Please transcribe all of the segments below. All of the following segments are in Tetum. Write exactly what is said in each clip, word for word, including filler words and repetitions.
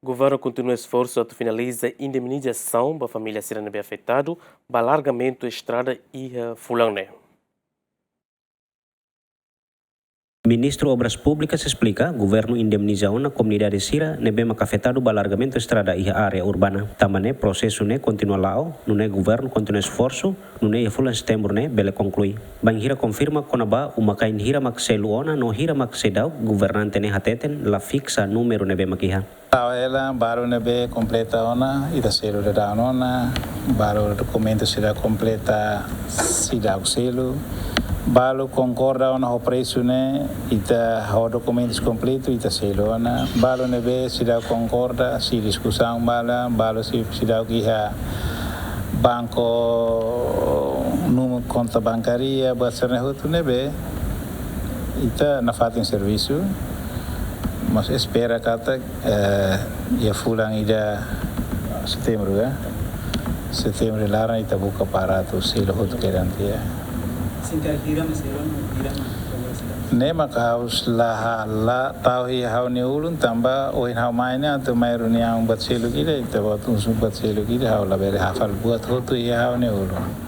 Governu kontinua esforsu atu finaliza indemnizasaun ba família sira ne'ebé afetadu ba alargamentu estrada iha fulan ne'e. Ministru Obras Públikas esplika, governu indemniza ona komunidade sira ne'ebé maka afetadu ba alargamentu estrada iha área urbana. Tanba ne'e prosesu ne'e kontinua la'o, nune'e governu kontinua esforsu, nune'e iha fulan Setembru ne'e bele konklui. Bainhira konfirma kona-ba uma-kain hira mak selu ona no hira mak seidauk, governante ne'e hateten la fiksa númeru ne'ebé mak iha. Tau hela, balu ne'ebé kompleta ona, ita selu daudaun ona, balu dokumentu sira kompleta, seidauk selu, balu konkorda ona ho presu ne'e, ita ho dokumentus kompletu, ita selu ona, balu ne'ebé seidauk konkorda, sei diskusaun balu, balu sei, seidauk iha banku, númeru konta bankária, buat sira-ne'e hotu ne'ebé, ita nafatin servisu, mas espera katak, eh, iha fulan ida Setembru, ya. Setembru nia laran ita buka para atu selu hotu kedan tiha. Singkat hira mas hira, hira mas. Ne'e maka ha'u la, la tau iha ha'u-nia ulun tanba ohin ha'u mai ne'e atu mai reuniaun buat seluk ida, ita buat unsu buat seluk ida, ha'u labele hafal buat hotu iha ha'u-nia ulun.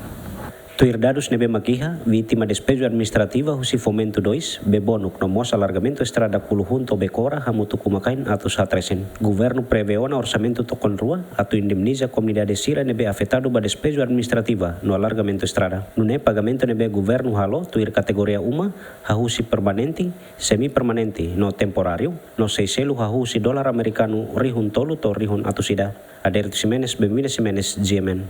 Tuir dadus ne'ebé mak iha, vítima despeju administrativa husi Fomento dois, Bebonuk, no mós alargamentu estrada Kuluhun to'o Becora hamutuk uma-kain atus haat resin. Governu prevee ona orsamentu tokon rua atu indemniza komunidade sira ne'ebé afetadu ba despeju administrativa no alargamentu estrada. Nune'e pagamentu ne'ebé governu halo tuir kategoria uma, hahú husi permanente, semi-permanente no temporáriu, no sei selu hahú husi dolar amerikanu rihun tolu to'o rihun atus ida. Aderito Ximenes, Benvina Ximenes, G M N.